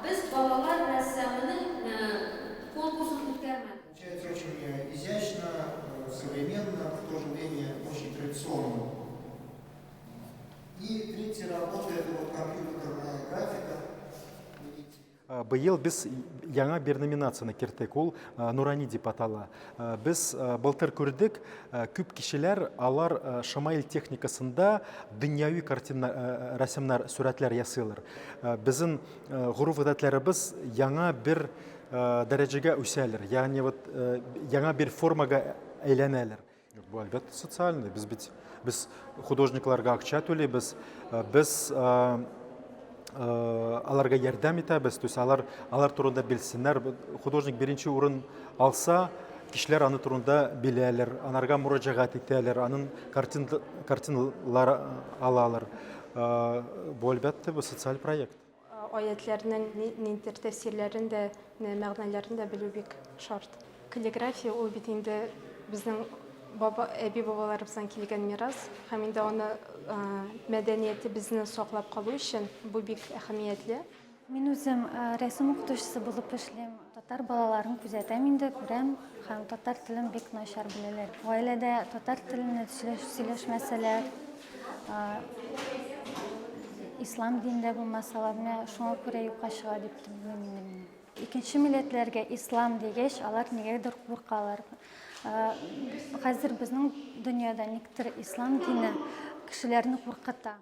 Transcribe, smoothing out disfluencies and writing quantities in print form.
Без балалар рәссамының конкурсын үткәрмәдек. Получается очень изящно, современно, в то же время очень традиционно. И третья работа – это вот компьютерная графика. Быел без яңа бер номинацияне керттек, ул Нурани дип атала. Без былтыр күрдек, күп кешеләр алар шамаил техникасында дөньяви картина, рәсемнәр, сурәтләр ясыйлар. Безнең гореф-гадәтләребез яңа бер дәрәҗәгә үсәләр, ягъни вот яңа бер формага әйләнәләр. Бу, әлбәттә, социальный. Без бит без художникларга акча түлибез, без аларга ярдәм итәбез, то есть алар алар турында белсеннәр. Художник беренче урын алса, кешеләр аны турында беләләр, анарга мөрәҗәгать итәләр, аның картин картиналар алалар. Бу, әлбәттә, бу социаль проект. Аятьләрнең ниндидер тәфсирләрен дә, мәгънәләрен дә белү бик шарт. Каллиграфия ул бит инде безнең баба, әби-бабаларыбыздан килгән мирас һәм инде аны мәдәниятебезне саклап калу өчен бу бик әһәмиятле. Мин үзем рәсем укытучысы булып эшлим. Татар балаларын күзәтәм инде, күрәм һәм татар телен бик начар беләләр. Гаиләдә татар телендә сөйләшмәсәләр, ислам динендә булмасалар, менә шуңа күрә юкка чыга дип уйлыйм инде мин. Икенче милләтләргә ислам дигәч, алар нигәдер куркалар. Хәзер безнең дөньяда никтер ислам дине кешеләрне куркыта.